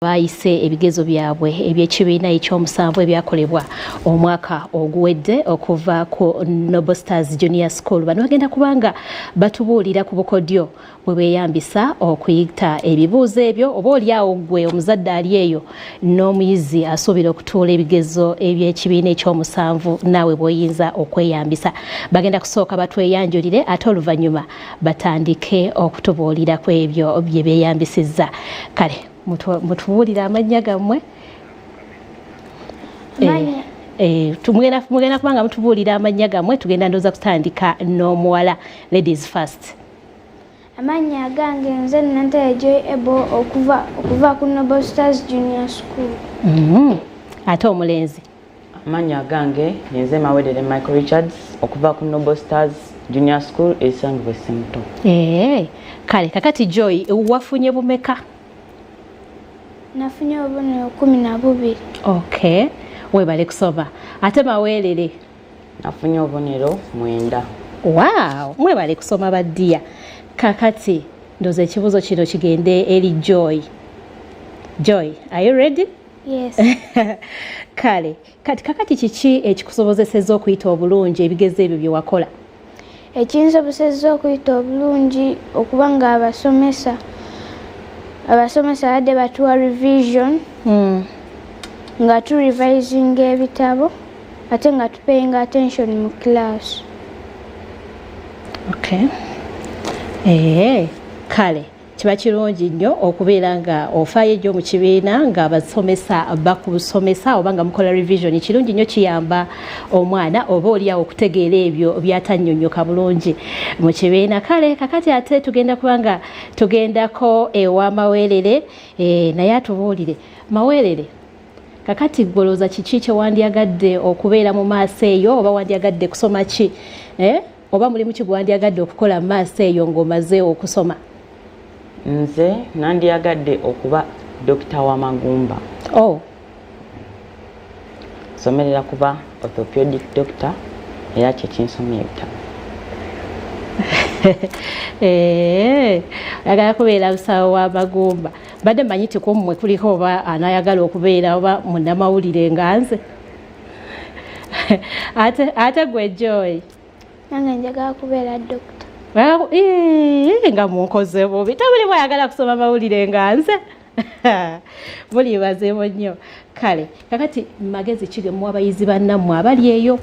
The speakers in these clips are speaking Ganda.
Baayise ebigezo byabwe eby'ekibiina ekyomusanvu ebyakolebwa omwaka oguwedde okuva ku Noble Stars Junior School. Bano bagenda kubanga batubuulira ku bukodyo bwe beeyambisa okuyita ebibuuzo ebyo, oba oli awo ggwe omuzadde ali eyo n'omuyizi asuubira okutuula ebigezo eby'ekibiina ekyomusanvu naawe bw'oyinza okweyambisa. Bagenda kusooka batweyanjulire ate oluvannyuma batandike okutubuulira ku ebyo bye beeyambisizza. Kale mutubuulire amannya gammwe. Mugenda kubanga mutubuulira amannya gammwe. Tugenda ndowooza kutandika n'omuwala, ladies first. Amannya agange nze Nantale Joy Ebo okuva ku Noble Stars Junior School. Ate omulenzi? Amannya agange nze Mawerere Michael Richards okuva ku Noble Stars Junior School esangibwa Essemuto. Kale kakati Joy, wafunye bumeka? Nafunye obubonero 12. Okay, webale kusoma. Ate Mawerere? Nafunye obubonero 9. Wow, mwebale kusoma baddiya. Kakati ndowooza ekibuuzo kino kigende eri Joy. Joy, are you ready? Yes. Kale kati kakati kiki ekikusobozesezza okuyita obulungi ebigezo ebyo bye wakola? Ekinsobosezza okuyita obulungi okuba nga abasomesa badde batuwa revision, nga turevisinga ebitabo ate nga tupaying attention mu class. Okay. Kale kiba kirungi nnyo okubeera nga ofaayo ejjo mu kibiina nga abasomesa bakusomesa oba nga mukola revision. Kirungi nnyo, kiyamba omwana oba oliawo okutegeera ebyo byatannyonnyoka bulungi mu kibiina. Kale kakati ate tugenda kuba nga tugendako ewa Mawerere, naye atubuulire. Mawerere, kakati golooza kiki kyewandyagadde okubeera mu maaso eyo, oba wandyagadde kusoma ki, eh? Oba mulimu ki gwandyagadde okukola mu maaso eyo ng'omaze okusoma? Nze nandyagadde okuba dokita w'amagumba. Oh. Somerera kuba orthopedic doctor, era kyekinsomya ebitabo. Oyagala kubeera musawo w'amagumba. Mbadde mmanyi ti kummwe kuliko oba anayagala okubeera oba munnamawulire nga nze. Ate gwe Joy? Nange njagala kubeera dokita. Nga munkoze bubi, tebuli bwayagala kusoma mawulire nga nze. Mulibazeewo nnyo. Kale kakati magezi ki ge muwa abayizi bannammwe abali eyo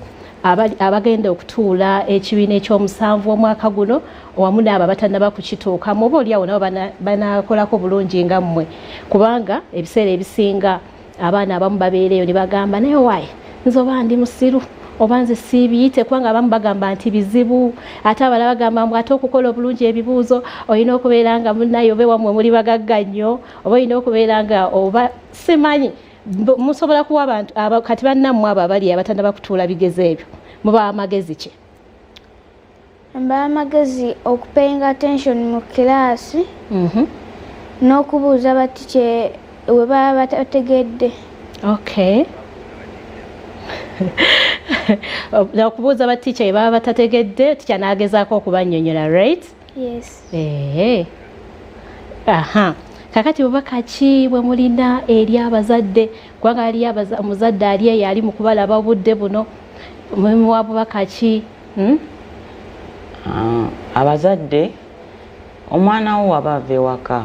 abagenda okutuula ekibiina ekyomusanvu omwaka guno, wamu n'abo abatannaba kukituukamu, oba oliawo nabo banakolako bulungi nga mmwe? Kubanga ebiseera ebisinga abaana abamu babeera eyo ne bagamba, "Naye waayi nze oba ndi musiru, oba nze siibiyite," kubanga abamu bagamba nti bizibu, ate abalala bagamba mbu ate okukola obulungi ebibuuzo olina okubeera nga munaye oba ewammwe muli bagagga nnyo, oba olina okubeera nga oba simanyi. Musobola kuwa abantu kati bannammwe abo abali abatannaba kutuula bigezo ebyo, muba amagezi ki? Mba amagezi okupaying attention mu kilaasi n'okubuuza batikye we baba batategedde. Okay, okubuuza batica we baba batategedde, tica n'agezaako okubannyonnyola, right? Yes. Aha, kakati bubaka ki bwe mulina eri abazadde? Kubanga aliyo omuzadde ali eyo ali mu kubalaba obudde buno, muwa bubaka ki, Ah, abazadde, omwana wo waba ava ewaka,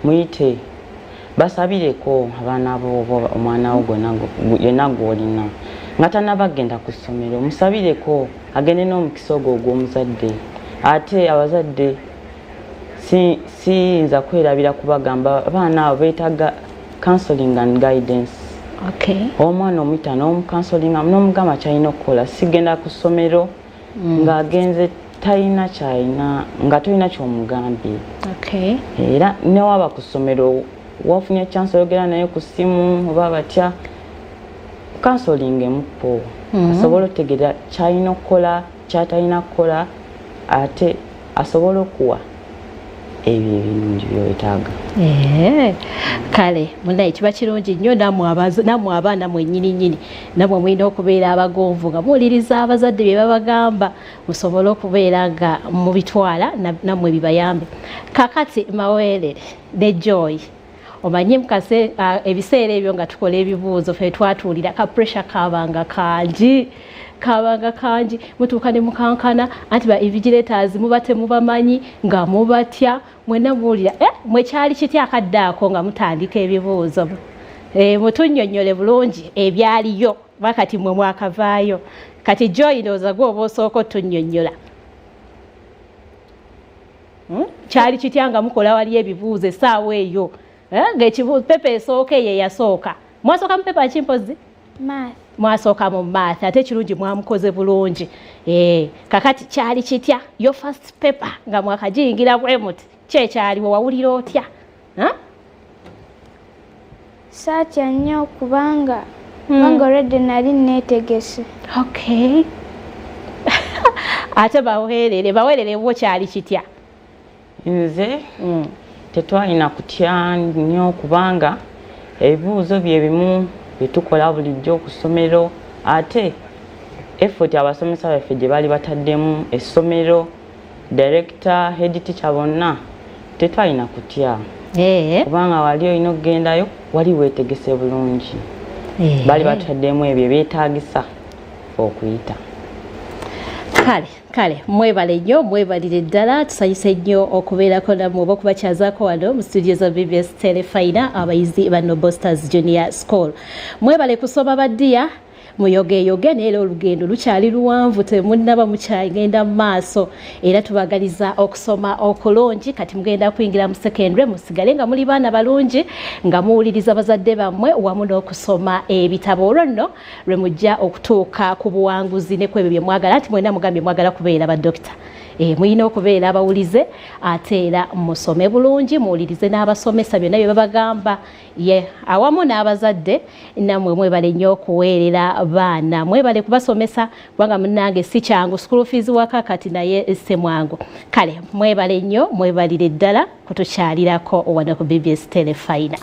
muyite basabireko abaana bo oba omwana wo yenna gw'olina nga tanaba genda ku ssomero, musabireko agende n'omukisa ogwo ogw'omuzadde. Ate abazadde siyinza kwerabira kubagamba abaana abo beetaaga counseling and guidance. Omwana omuyita n'omucounselinga n'omugamba kyalina okukola, sigenda ku ssomero ng'agenze talina kyalina, nga tolina kyomugambye. Era newaba ku ssomero wafunye chance oyogera naye ku ssimu oba batya, counseling emupo asobole otegeera kyalina okukola, kyatalina kukola, ate asobole okuwa ebyo ebirungi byowetaaga. Kale munaye kiba kirungi nnyo nammwe abaana mwennyini nnyini, nammwe mulina okubeera abagonvu nga muwuliriza abazadde bye babagamba, musobole okubeera nga mubitwala nammwe bibayambe. Kakati Maweerere ne Joy, Omanye mukase ebiseera ebyo nga tukola ebibuuzo ffe twatuulira ka pressure kabanga kangi, kabanga kangi, mutuuka ne mukankana anti ba invigilators muba temubamanyi nga mubatya mwenna muwulira mwe kyali kitya akadde ako nga mutandika ebibuuzo? Mutunnyonnyole bulungi ebyaliyo bakati mwe mwakavaayo. Kati Joy, ndowooza gwe oba osooka otunnyonnyola. Kyali kitya nga mukola wali ebibuuzo essaawa eyo ng'ekibuuzo paper esooka eyo eyasooka? Mwasooka mu paper ki mpozzi? Math. Mwasooka mu math, ate ekirungi mwamukoze bulungi. Kakati kyali kitya yo first paper nga mwakagiyingira bwe muti, ki ekyaliwo, wawulira otya? Saatya nnyo kubanga already nali neetegese. Okay, ate baweerere, baweerere bo kyali kitya? Nze tetwalina kutya nnyo kubanga ebibuuzo bye bimu bye tukola bulijjo ku ssomero, ate effort abasomesa baffe gye baali bataddemu, essomero, director, head teacher, bonna, tetwalina kutya kubanga wali olina okugendayo wali weetegese bulungi. Baali bataddemu ebyo ebyetaagisa okuyita. Kale kale, mwebale nnyo, mwebalire ddala. Tusanyuse nnyo okubeerako nammwe oba okubakyazaako wano mu studio za BBS Telefina, abayizi ba Noble Stars Junior School. Mwebale kusoma baddiya, muyogeyoge, naye era olugendo lukyali luwanvu, temunnaba, mukyagenda mu maaso, era tubagaliza okusoma okulungi. Kati mugenda kuyingira mu secondary, musigale nga muli baana balungi, nga muwuliriza bazadde bammwe wamu n'okusoma ebitabo. Olwo nno lwe mujja okutuuka ku buwanguzi ne ku ebyo bye mwagala. Nti mwena mugambye mwagala kubeera badokita. Mulina okubeera abawulize, ate era musome bulungi, muwulirize n'abasomesa byonna bye babagamba ye awamu n'abazadde. Nammwe mwebale nnyo okuweerera baana, mwebale kubasomesa, kubanga munnange si kyangu, school fees waka kati naye si mwangu. Kale mwebale nnyo, mwebalire ddala kutukyalirako wano ku BBS Telefina.